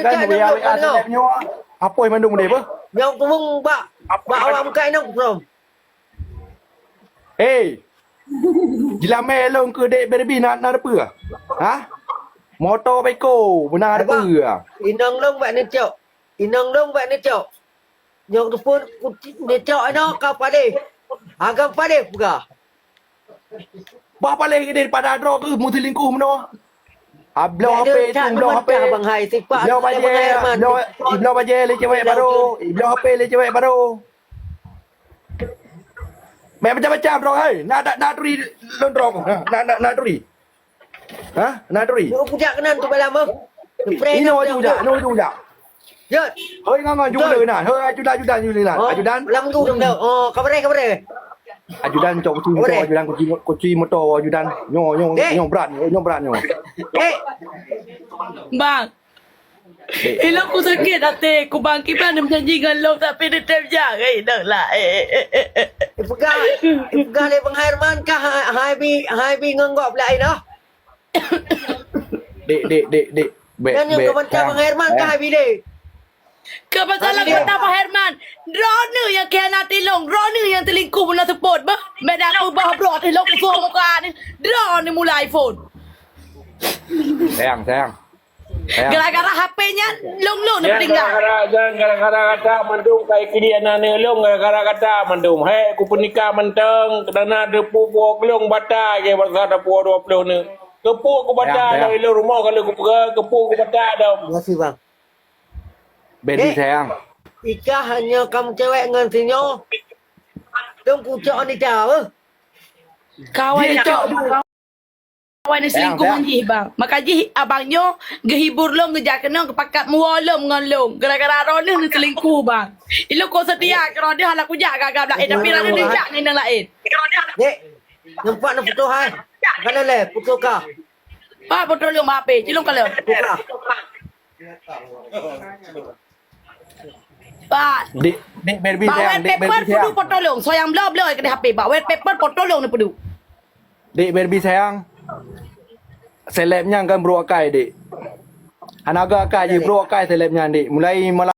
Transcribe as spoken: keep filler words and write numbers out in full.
Cek kan, cek, buya cek, W A cek, cek, nyoe. Apoi mandum deh, beuh? Nyang tumung bak, bak awak muka inong, Bro. Hei. Jilamé lôn keu dek Barbie na, na reupeu? Ha? Moto beko, beuna reupeu. Inong lôn bak neucok. Inong lôn bak neucok. Nyang teupeu neucok inoe ka paleh. Agam paleh peugah. Bah paleh gede pada droe keuh meuselingkuh meunoe. Ah, bloe H P tu, bloe H P. Bang hai, sipak bloe bajèe, bloe, bloe bajèe lé cewek baru. Bloe H P lé cewek baru. Mek macam-macam droe hai. Nak, nak, nak turi lôn droe. Nak, nak, nak turi. Ha? Nak turi. Nak kujak keunan tu balam ah. Inoe aju ujak, inoe aju ujak. Jot. Hoi, ngon, ngon, jula na. Hoi, ajudan, ajudan, jula na. Ajudan. Lam tu dah. Oh, kabareh, kabareh. Ajudan cok kunci motor, ajudan kunci, kunci motor, ajudan. Nyo, nyo, nyo brat, nyo brat, nyo. Eh. Bang. Eh. Ilong ku sakét até, ku bang kiban dia berjanji ngon lom tapi dia terjak. Eh, dah lah. Eh, eh, eh, eh, eh. Peugah, peugah lé Bang Herman kah, hai, hai bi, hai bi ngon gop lain ah. Dek, dek, dek, dek. Bek, bek. Nyan nyang keubantai Bang Herman ka hai bilé. Keubantai keubantai Bang Herman. Droeneuh nyang khianati lôn, droeneuh nyang teulingkuh bunoe seupôt. Beuh, beda peubah brok teuh lôn kusoe muka ni. Droeneuh mulai phon. Sayang, sayang. Sayang. Gara-gara H P nyan, lôn-lôn neupeudinggai. Gara-gara, gara-gara gata mandum ka ikiri aneuk-aneuk lôn, gara-gara gata mandum. Hei, kupeunikah mantong, keudana depu puwoe keulong bata, ke bangsa depu dua puluh ni. Keupeue kubata dah ilong rumoh kalau kupeugah, keupeue kubata dah. Terima kasih, Bang. Bedi sayang. Ikah hanya kamu cewek ngon sinyo. Dong kucok ni dah, eh. Kawan ni cok, kawan ni selingkuh ngon jih, Bang. Maka jih abang nyo geuhibur lôn, geujak keunong, geupakat muwoe lom ngon lôn. Gara-gara droeneuh neuselingkuh, Bang. Ilôn kon seutia keu droeneuh, hana kujak gagap laén, tapi droeneuh neujak ngon inong laén. Dek, nampak na foto hai. Ka lheueh, pukul ka. Pak, peutrok lôn bak H P. Cilong ka lheueh. Pukul ka. Pak. Dek, dek Barbie Bak sayang, wet dek paper Barbie peuduek sayang. Peutrok lôn. Soyang bloe-bloe keu di H P. Bak wet paper peutrok lôn ni peuduek. Dek Barbie sayang. Seleb nyan kan brôk akai, dek. Hana gak akai, jih brôk akai seleb nyan, dek. Mulai malam